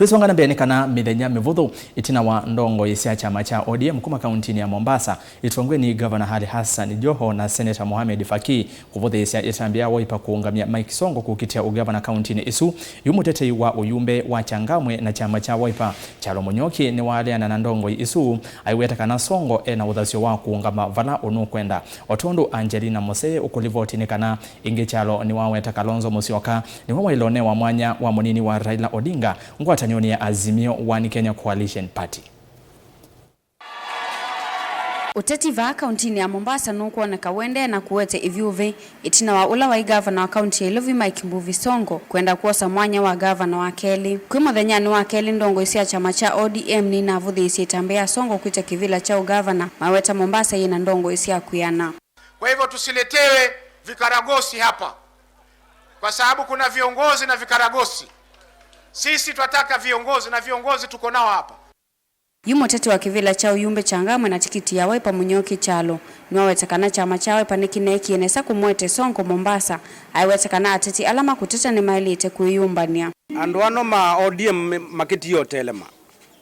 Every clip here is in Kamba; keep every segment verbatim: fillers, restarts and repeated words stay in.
Tũisonga na mbee, nĩ kana mĩthenya mĩvũthũ ĩtina wa ndongoi sya kyama kya O D M kuma kauntinĩ ya Mombasa itongwe nĩ Gavana Ali Hassan Joho na Seneta Mohamed Faki kũvũthĩĩsya ĩtambya ya Wiper kũũngamya Mike Sonko kũkitĩa ũgavana kauntinĩ ĩsu, yu mũtetei wa ũyumbe wa Changamwe na kyama kya Wiper, Kyalo Mũnyoki, nĩwaaleana na ndongoi isu, aiweta kana Sonko ena ũthasyo wa kũũngama vala ũnũkwenda. O tondũ Angelina Mose ũkũlivoti nĩ kana ĩngĩ Kyalo nĩwaweta Kalonzo Musyoka nĩwe waĩle ũnewa mwanya wa mũnini wa Raila Odinga ngwatanĩonĩ ya Azimio One Kenya Coalition Party. Ũteti vaa kauntinĩ ya Mombasa nũkwoneka ũendee na kũete ĩvyũvĩ ĩtina wa ũla waĩ gavana wa kaunti ya Ilovi Mike Mbuvi Sonko kwenda kwosa mwanya wa gavana wa kelĩ. Kwĩ mũthenyanĩ wa kelĩ, ndongoi sya kyama kya O D M nĩinavũthĩĩsye ĩtambya ya Sonko kwĩtya kĩvĩla kya ũgavana, maweta Mombasa yĩna ndongoi sya kwĩana. Kwa hivyo tusiletewe vikaragosi hapa, kwa sababu kuna viongozi na vikaragosi. Sisi twataka viongozi, na viongozi tuko nao hapa. Yu mũteti wa kĩvĩla kya ũyumbe Changamwe na tikiti ya Wiper Mũnyoki Kyalo nĩwaweta kana kyama kya Wiper nĩkĩneekie nesa kũmũete Sonko Mombasa, aiweta kana ateti ala makũteta nĩmaĩlĩte kwĩyũmbany'a. Andũ ano ma O D M makĩtie ũtelema.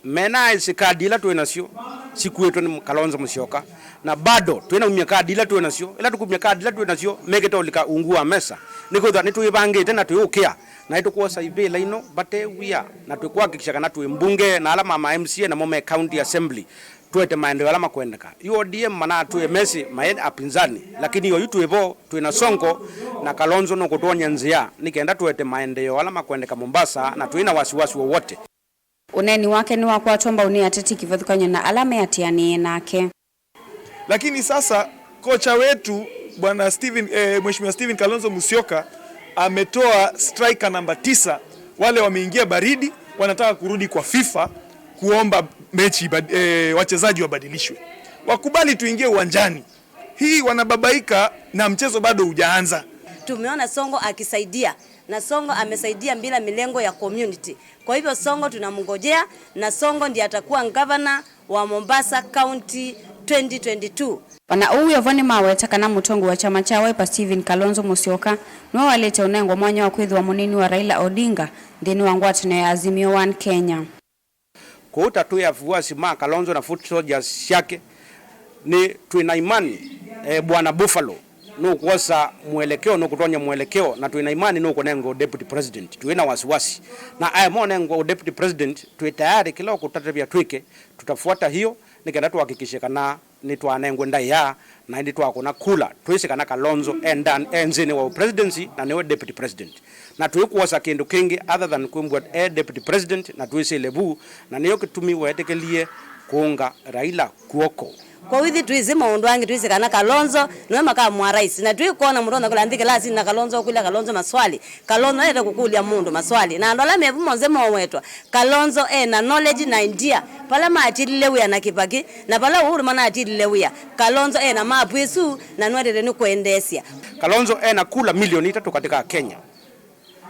Mena ĩsĩ kadi ila twĩ nasyo sikuĩtwe nĩ Kalonzo Musyoka, na bado twĩnaumya kadi ila twĩ nasyo. Ila tũkumya kadi ila twĩ nasyo, mekĩte ũlika ungu wa mesa, nĩkwĩthwa nĩtwĩvangĩte na twĩũkĩa, na nĩtũkwosa ivĩla ino vate wia, na twĩkũhakikisha kana twĩ mbunge na ala ma, ma M C A namo me county assembly, twete maendeleo ala makwendeka. Yu O D M manatwĩe mesĩ maĩ apinzani, lakini oyu twĩ vo, twĩ na Sonko na Kalonzo nũkũtwony'a nzĩa nĩ kenda twete maendeleo ala makwendeka Mombasa, na twĩ na wasiwasi wowote. Ũneeni wake nĩwakwatwa mbau nĩ ateti kĩvathũkany'o na ala meatĩanĩe nake. Lakini sasa kocha wetu bwana Steven, eh, Mheshimiwa Steven Kalonzo Musyoka ametoa striker namba tisa. Wale wameingia baridi, wanataka kurudi kwa FIFA kuomba mechi ibad-, eh, wachezaji wabadilishwe. Wakubali tuingie uwanjani. Hii wanababaika na mchezo bado hujaanza. Tumeona Sonko akisaidia, na Sonko amesaidia bila milengo ya community. Kwa hivyo Sonko tunamngojea, na Sonko ndiye atakuwa gavana wa Mombasa County twenty twenty-two. O na ũu wĩ o vo, nĩmaweta kana mũtongoi wa kyama kya Wiper Steven Kalonzo Musyoka nĩwe waĩlĩte ũnengwa mwanya wa kwĩthĩwa mũnini wa Raila Odinga nthĩnĩ wa ngwatanĩo ya Azimio One Kenya. Kwoou ta twĩ afuasi ma Kalonzo na foot soldiers syake, nĩ twĩ na imani, eh, Bwana Buffalo nũkwosa mwelekeo, nũkũtony'a mwelekeo, na twĩ na imani nũkũnengwa deputy president. Twĩ na wasiwasi. Na aema ũnengwa deputy president, twĩ tayari kĩla ũkũtatavya twĩke, tutafuata hiyo, nĩ kenda tuhakikishe kana nĩtwanengwe ndaĩa, na ĩndĩ twakũna kula, twĩsĩ kana Kalonzo e ndan-, e nzĩnĩ wa presidency na nĩwe deputy president. Na twĩkwosa kĩndũ kĩngĩ other than kwĩmbwa e deputy president, na twĩsĩle vu, na nĩyo kĩtumi weetĩkĩlie kũũnga Raila kw'oko. Kwoou ithyĩ twĩsĩ maũndũ angĩ, twĩsĩ kana Kalonzo nĩwe makamũa rais, na twĩkwona mũndũ onthe kũla nthĩ kĩlasinĩ na Kalonzo ũkũlya Kalonzo maswali. Kalonzo nĩete kũkũlya mũndũ maswali, na andũ ala mevu monthe mowetwa. Kalonzo e na knowledge na idea. Vala matilile wĩa na Kibaki, na vala Uhuru manatilile wĩa, Kalonzo e na mapu ĩsu, na nũendete nĩ kwendeesya. Kalonzo e na kula milioni itatũ katika Kenya.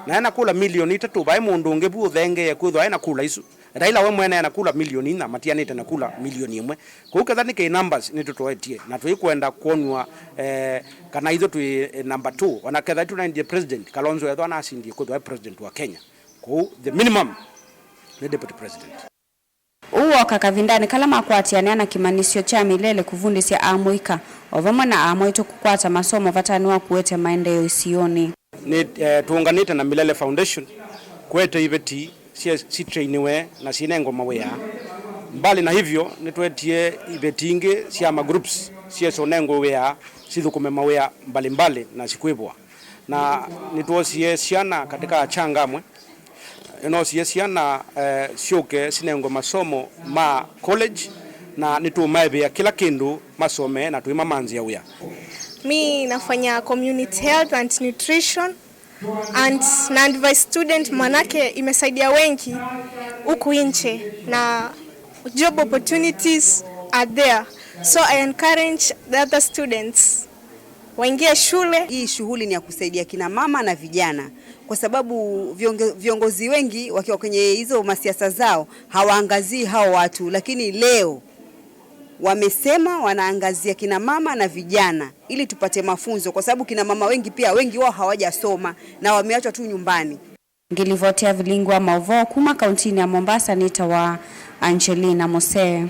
Na e na kula milioni itatũ, vai mũndũ ũngĩ vu ũthengee kwĩthwa e na kula isu. Raila we mwene e na kula milioni inya, matianĩte na kula milioni ĩmwe. Kwoou ketha nĩ kĩ numbers nĩtũtoetie, na twĩkwenda kwonw'a, eh, kana ithyĩ twĩ, eh, number two, o na ketha tũnaendie president, Kalonzo ethwa nasindie kwĩthwa e president wa Kenya. Kwoou the minimum nĩ deputy president. Ũu woka kavindanĩ kala makwatĩanĩa na kĩmanyĩsyo kya Milele kũvundĩsya amũika o vamwe na amwaitũ kũkwata masomo vatanĩ wa kũete maendeeo isionĩ. Nĩ, eh, tũũnganĩte na Milele Foundation kũete iveti sye-, sitrainiwe na sinengwe mawĩa. Mbali na hivyo, nĩtwetie iveti ingĩ sya magroups syese ũnengwe wĩa sithũkũme mawĩa mbalimbali na sikwĩvwa. Na nĩtwosie syana katika Changamwe, nĩnosie syana, eh, syũke sinengwe masomo ma college, na nĩtũmaĩvĩa kĩla kĩndũ masomee na tũimamanzĩa wĩa. Mi nafanya community health and nutrition and na advise student, manake imesaidia wengi huku nje na job opportunities are there, so I encourage the other students waingie shule. Hii shughuli ni ya kusaidia kina mama na vijana, kwa sababu vionge-, viongozi wengi wakiwa kwenye hizo masiasa zao hawaangazii hao watu, lakini leo wamesema wanaangazia kina mama na vijana ili tupate mafunzo, kwa sababu kina mama wengi pia, wengi wao hawajasoma na wameachwa tu nyumbani. Ngĩlivoti ya vilingi wa maũvoo kuma kauntinĩ ya Mombasa nĩtawa Angelina Musee.